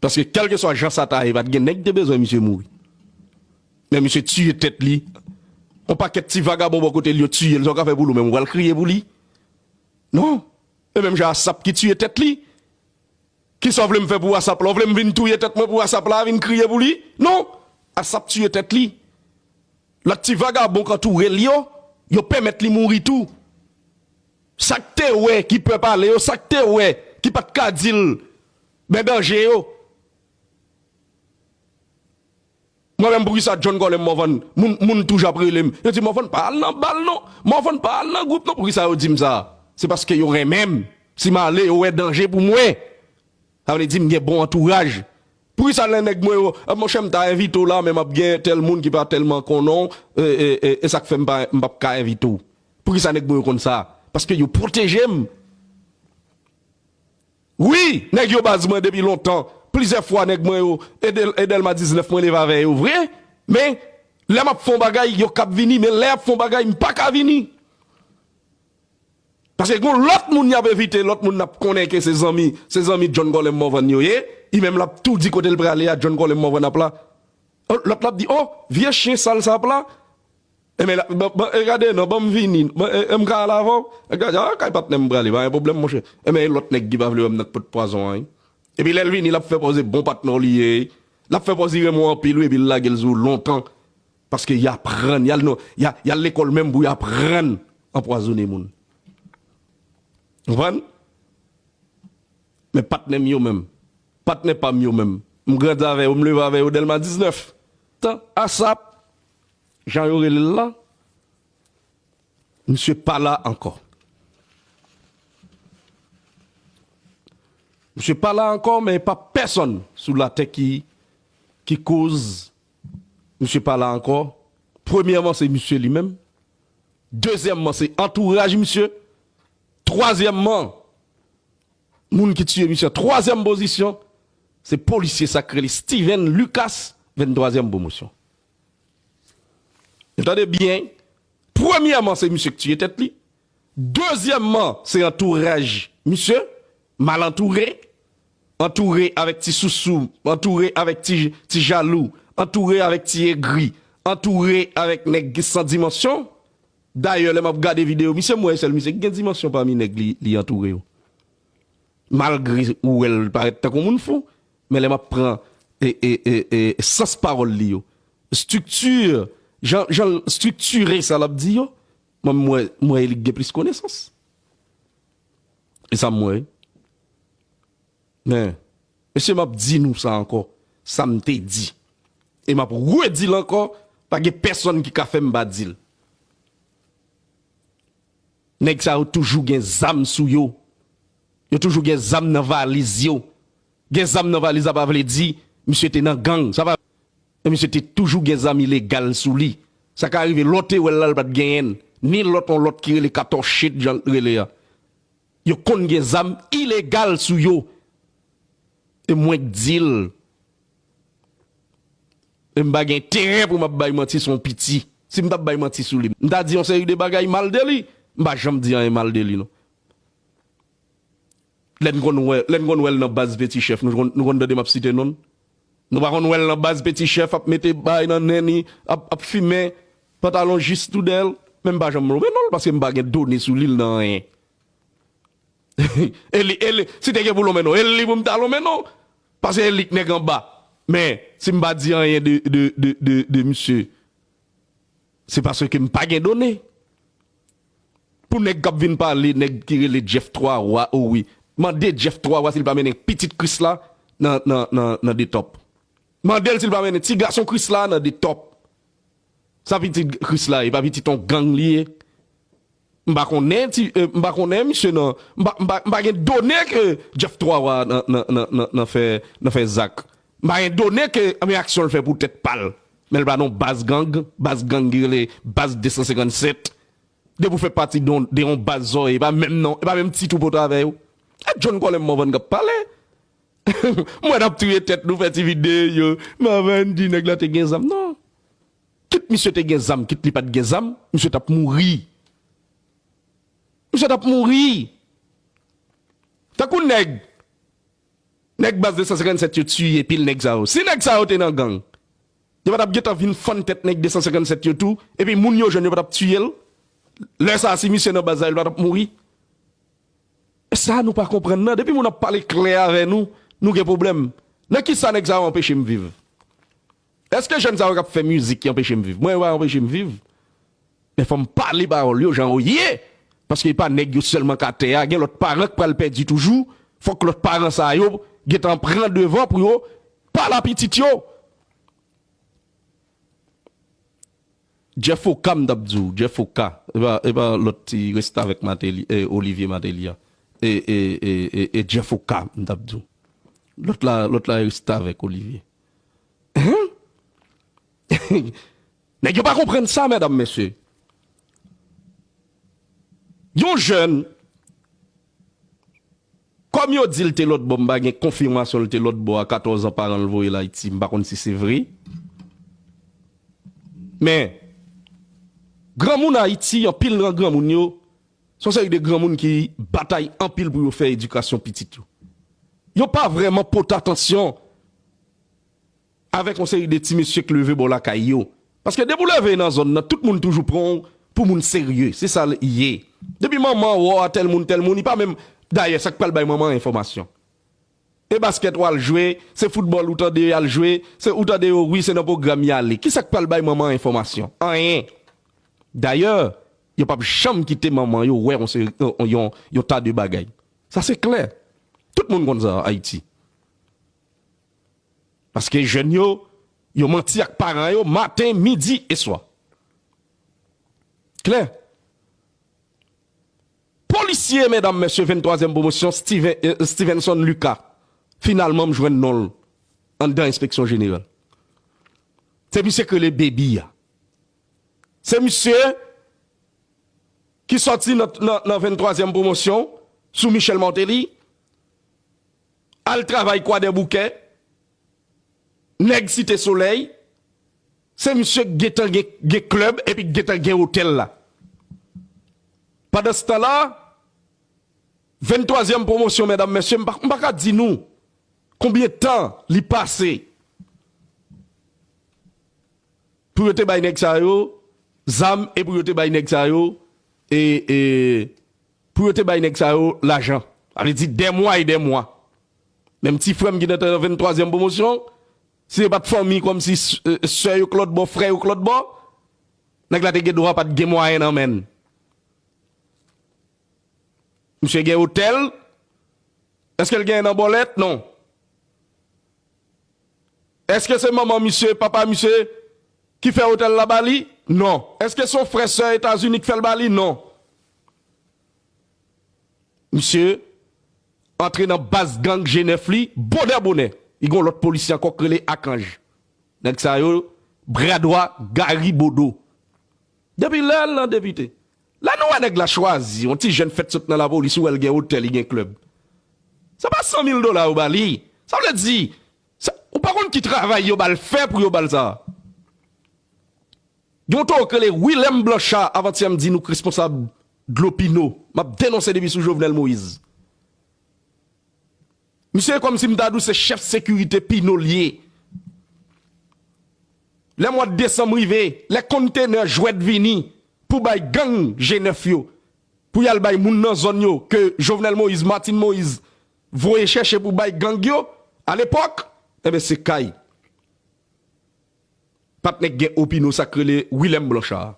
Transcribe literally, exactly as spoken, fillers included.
Paske kèlkeswa jan sa ta ye, pa t gen nèg ki te bezwen misye mouri. Men misye tiye tèt li. Yon pakèt ti vagabon bò kote l yo tiye l, sa w ka fè pou li w menm, ou pral kriye pou li? Non. E menm jan Asap ki tiye tèt li. Kisa w vle m fè pou Asap la? W vle m vin touye tèt mwen pou Asap la, vin kriye pou li? Non. Asap tiye tèt li. Lòt ti vagabon k antoure l yo, yo pèmèt li mouri tou. Sa k te wè ki pè pale yo, sa k te wè ki pa t ka di l, men danje yo. Mwen menm, poukisa John Colem Morvan, moun, moun toujou ap rele m. Yo di, "Morvan, pa al nan bal non. Morvan, pa al nan gwoup non." Poukisa yo di m sa? Se paske yo renmen m. Si m ale, yo wè danje pou mwen. Sa vle di m gen bon antouraj. Poukisa lè nèg mwen yo, "Ah, monchè, m ta envite w la, men m ap gen tèl moun ki pa tèlman konnen w, e, e, e, e sa k fè m pa, m p ap ka envite w." Poukisa nèg mwen yo konn sa? Paske yo pwoteje m. Wi, nèg yo baz mwen depi lontan. Plizyè fwa nèg mwen yo, e Dèl-, e Dèlma diznèf mwen leve avè yo vre, men lè m ap fè yon bagay, yo kab vini, men lè y ap fè yon bagay, m pa ka vini. Paske gon lòt moun y ap envite, lòt moun n ap konnen ke se zanmi, se zanmi John Colem Morvan yo ye, li menm l ap tou di kote l prale a, John Colem Morvan ap la. Lòt la ap di, "Oh, vye chen sal sa ap la." Enben, la, ban, ban, e gade, non, ban m vini. Ban, e, e, m ka al avè w? E gade, a, kay patnè m prale, pa gen pwoblèm, monchè. Enben, e lòt nèg ki pa vle wè m nan k pot pwazon an, wi. Epi lè l vini, l ap fè pòz e bon patnè w li ye. L ap fè pòz li renmen w anpil, wi, epi l lage l sou w lontan. Paske y aprann, y al, non, y a, y al lekòl menm pou y aprann anpwazonnen moun. Konprann? Men patnè m yo menm, patnè pa m yo menm, m grandi avè yo, m leve avè yo Dèlma diznèf. Tan Asap, jan yo rele l la, misye pa la ankò. Misye pa la ankò, men pa pèsonn sou latè ki, ki koz misye pa la ankò. Premyèman, se misye li menm. Dezyèmman, se antouraj misye. Twazyèmman, moun ki tiye misye an twazyèm pozisyon, se polisye sa k rele Steven Lucas, venntwazyèm pwomosyon. Nou tande byen, premyèman, se misye k tiye tèt li. Dezyèmman, se antouraj misye, mal antoure, antoure avèk ti sousou, antoure avèk ti, ti jalou, antoure avèk ti egri, antoure avèk nèg ki san dimansyon. Dayè, lè m ap gade videyo misye, m wè sèl misye ki gen dimansyon pami nèg li, li antoure yo. Malgre ou wè l parèt tankou moun fou, men lè m ap pran, e, e, e, e, sans pawòl li yo, estrikti, jan, jan l estriktire sa l ap di yo, mwen, m wè, m wè li gen plis konesans. E sa m wè, wi. Men, mesye, m ap di nou sa ankò, sa m te di. E m ap redi l ankò, pa gen pèsonn ki ka fè m pa di l. Nèg sa yo toujou gen zam sou yo. Yo toujou gen zam nan valiz yo. Gen zam nan valiz la pa vle di misye te nan gang. Sa pa, e misye te toujou gen zam ilegal sou li. Sa ka rive lè w te wè l la, l pa t genyen l. Ni lòt, yon lòt ki rele katòz shit, jan l rele a. Yo konn gen zam ilegal sou yo. E mwen k di l. E m pa gen enterè pou m ap bay manti sou yon piti. Si m t ap bay manti sou li, m ta di yon seri de bagay mal de li. M pa janm di anyen mal de li, non. Lè n konn wè, lè n konn wè l nan baz Peti Chèf, nou konn, nou konn tande m ap site non l. Nou pa konn wè l nan baz Peti Chèf ap mete bay nan nen li, ap, ap fimen, pantalon jis tou dèyè l. Men m pa janm lonmen non l, paske m pa gen done sou li, l nan anyen. E li, e li, si te gen pou lonmen non, e li pou m ta lonmen non. Paske e li k nèg anba. Men, si m pa di anyen de, de, de, de, de misye, se paske m pa gen done. Pou nèg k ap vin pale, nèg ki rele Jeff Twa Wa, o wi. Mande Jeff Twa Wa si l pa mennen pitit Kris la nan, nan, nan, nan Detòp. Mande l si l pa mennen ti gason Kris la nan Detòp. Sa pitit Kris la ye, pa pitit yon gang li ye. M pa konnen ti, e, m pa konnen misye nan, m pa, m pa, m pa gen done ke Jeff Twa Wa nan, nan, nan, nan, nan fè, nan fè zak. M pa gen done ke, men aksyon l fè pou tèt pa l. Men l pa nan baz gang, baz gang ki rele baz de san senkann sèt. Depi w fè pati de yon, de yon baz sa w ye, e pa menm non, e pa menm tit ou pote avè yo. E John Colem Morvan k ap pale. M wè n ap touye tèt nou, fè ti videyo. Morvan di nèg la te gen zam. Non. Kit misye te gen zam, kit li pa t gen zam, misye t ap mouri. Misye t ap mouri. Tankou nèg Nèg baz de san senkannsèt yo tiye pil nèg sa yo. Si nèg sa yo te nan gang, yo pa t ap gentan vin fann tèt nèg de san senkannsèt yo tou, epi moun yo jwenn yo pa t ap tiye l. Lè sa a, si misye nan baz la, li pa t ap mouri. E sa nou pa konprann nan. Depi moun ap pale klè avè nou, nou gen pwoblèm. Nan ki sa nèg sa yo anpeche m viv? Èske jèn sa yo k ap fè mizik ki anpeche m viv? Mwen, yo pa anpeche m viv. Men fò m pale pawòl yo jan yo ye. Paske e pa nèg yo sèlman k atè a. Gen lòt paran k pral pèdi toujou. Fòk lòt paran sa yo gentan pran devan pou yo pale a pitit yo. Jeff Oka, m t ap di w, Jeff Oka. E pa, e pa lòt ti restavèk Martelly, e, Olivier Martelly a. E, e, e, e, e Jeff Oka, m t ap di w. Lòt la, lòt la restavèk Olivier. Hein? Nèg yo pa konprann sa, medam, mesye. Yon jèn, kòm yo di l te lòtbò, m pa gen konfimasyon l te lòtbò a katòz an, paran l voye l Ayiti, m pa konn si se vre. Men, granmoun Ayiti, anpil nan granmoun yo, se yon seri de granmoun ki batay anpil pou yo fè edikasyon pitit yo. Yo pa vrèman pote atansyon avèk yon seri de ti mesye k leve bò lakay yo. Paske depi w leve nan zòn nan, tout moun toujou pran w pou moun serye. Se sa l ye. Depi manman w wè w a tèl moun, tèl moun, li pa menm, dayè, sa k pral bay manman an enfòmasyon? E baskèt w al jwe, se foutbòl ou tande y al jwe, se ou tande yo, wi, se nan pwogram y ale. Kisa k pral bay manman an enfòmasyon? Anyen. Dayè, yo p ap janm kite manman yo wè yon seri, yon, yon, yon ta de bagay. Sa se klè. Tout moun konn sa Ayiti. Paske jèn yo, yo manti ak paran yo maten, midi e swa. Klè. Polisye, medam, mesye, venntwazyèm pwomosyon, Steven, eh, Stevenson Lucas, finalman, m jwenn non l anndan enspeksyon jeneral. Se misye k rele Baby a. Se misye ki sòti nan, nan, nan venntwazyèm pwomosyon sou Michel Martelly, al travay Kwadèboukè, nèg Site Solèy, se misye k gentan gen, gen klèb epi k gentan gen otèl la. Pandanstan la, venntwazyèm pwomosyon, medam, mesye, m pa, m pa ka di nou konbyen tan li pase pou yo te bay nèg sa yo zam e pou yo te bay nèg sa yo, e, e, pou yo te bay nèg sa yo lajan. Sa vle di dè mwa e dè mwa. Menm ti frè m ki nan venntwazyèm pwomosyon, si se pa t fanmi kòmsi s-, e, sè yo k lòt bò, frè yo k lòt bò, nèg la te gen dwa pa t gen mwayen nan men l. Misye gen otèl. Èske l genyen nan bòlèt? Non. Èske se manman misye, papa misye ki fè otèl la ba li? Non. Èske se yon frè sè Etazini k fè l ba li? Non. Misye antre nan baz gang G nèf li, bonè bonè. Li gen yon lòt polisye ankò k rele Akanj. Nèg sa yo, bra dwa Gary Bodeau. Depi lè l nan depite. Lè nou wè nèg la chwazi, yon ti jèn fèt sot nan lapolis, ou wè l gen otèl, li gen klèb. Se pa san mil dola yo ba li. Sa vle di, sa, ou pa konn ki travay yo ba l fè pou yo ba l sa. Gen yon toro k rele Willem Blanchard, avantyè m di nou k responsab dlo Pino. M ap denonse depi sou Jovenel Moïse. Misye kòmsi m ta di w se chèf sekirite Pino l ye. Lè mwa desanm rive, lè kontenè jwèt vini pou bay gang G nèf yo, pou y al bay moun nan zòn yo ke Jovenel Moïse, Martine Moïse voye chèche pou bay gang yo, alepòk, enben se kay patnè k gen opino sa k rele Willem Blanchard.